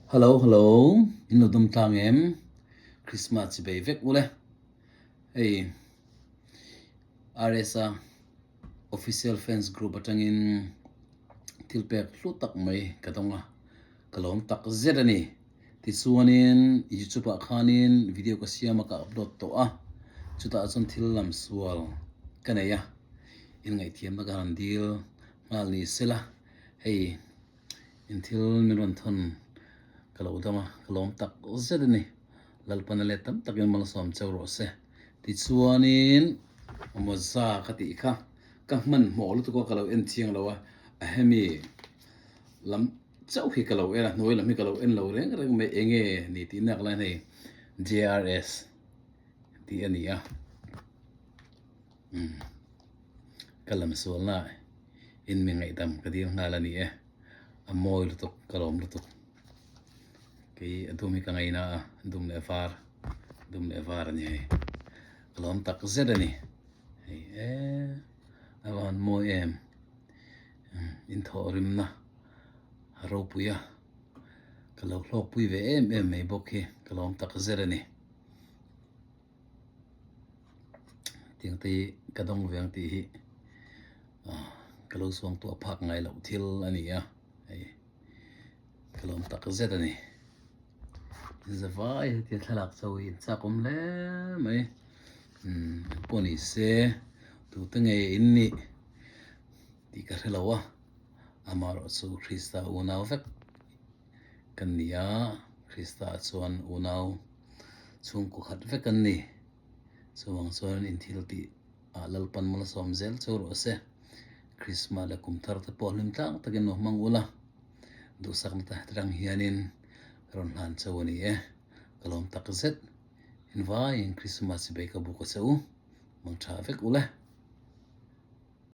Hello hello in lo dawm tlang em Christmas chi bei vek ule hei RSa official fans group atangin thil pek hlu tak mai ka dawng a ka lawm tak zet a ni tichuanin youtube ah khanin video ka siam a ka upload tawh a chutah chuan thil lam sual ka nei a inngaihthiamna ka han dil nghal ni sela hei. In thil min rawn thawn ka lo dam a, ka lawm tak zet a ni. Lalpana let tam takin malsawm cheu rawh se. Tichuanin mawza ka tih kha ka hmanhmawh lutuk a, ka lo en chiang lo a, a hemi lam chauh hi ka lo en a, hnuai lam hi ka lo en lo reng reng mai eng nge ni tih nak laiin hei JRS tih a ni a. Umm ka lam sualna in mi ngaihdam ka dil nghal a ni e, a mawi lutuk ka lawm lutuk kei a dum hi ka ngaina a dum leh var dum leh var a ni hei ka lawm tak zet a ni hei eee a va han mawi em in thawh rimna a ropui a ka lo hlawkpui ve em em mai bawk hi ka lawm tak zet a ni. Tiang te hi ka dawng ve ang tih hi ka lo suangtuah phak ngai loh thil a ni a, hei ka lawm tak zet a ni. Zavai hetia thlalak chauh hi in chak awm hle mai, umm pawh ni se tute nge in nih tih ka hre lo a, amaherawhchu Krista unau vek kan ni a, Krista chuan unau chhungkaw khat vek an ni. Chuvang chuan in thil tih ah Lalpan malsawm zel chu rawh se. Krismas leh kum thar te pawh hlim tlang takin lo hmang ula, duhsakna te aṭang hianin rawn hlan chauh a ni e. Ka lawm tak zet. Invaiin Krismas bei ka buk a che u, mang tha vek ule.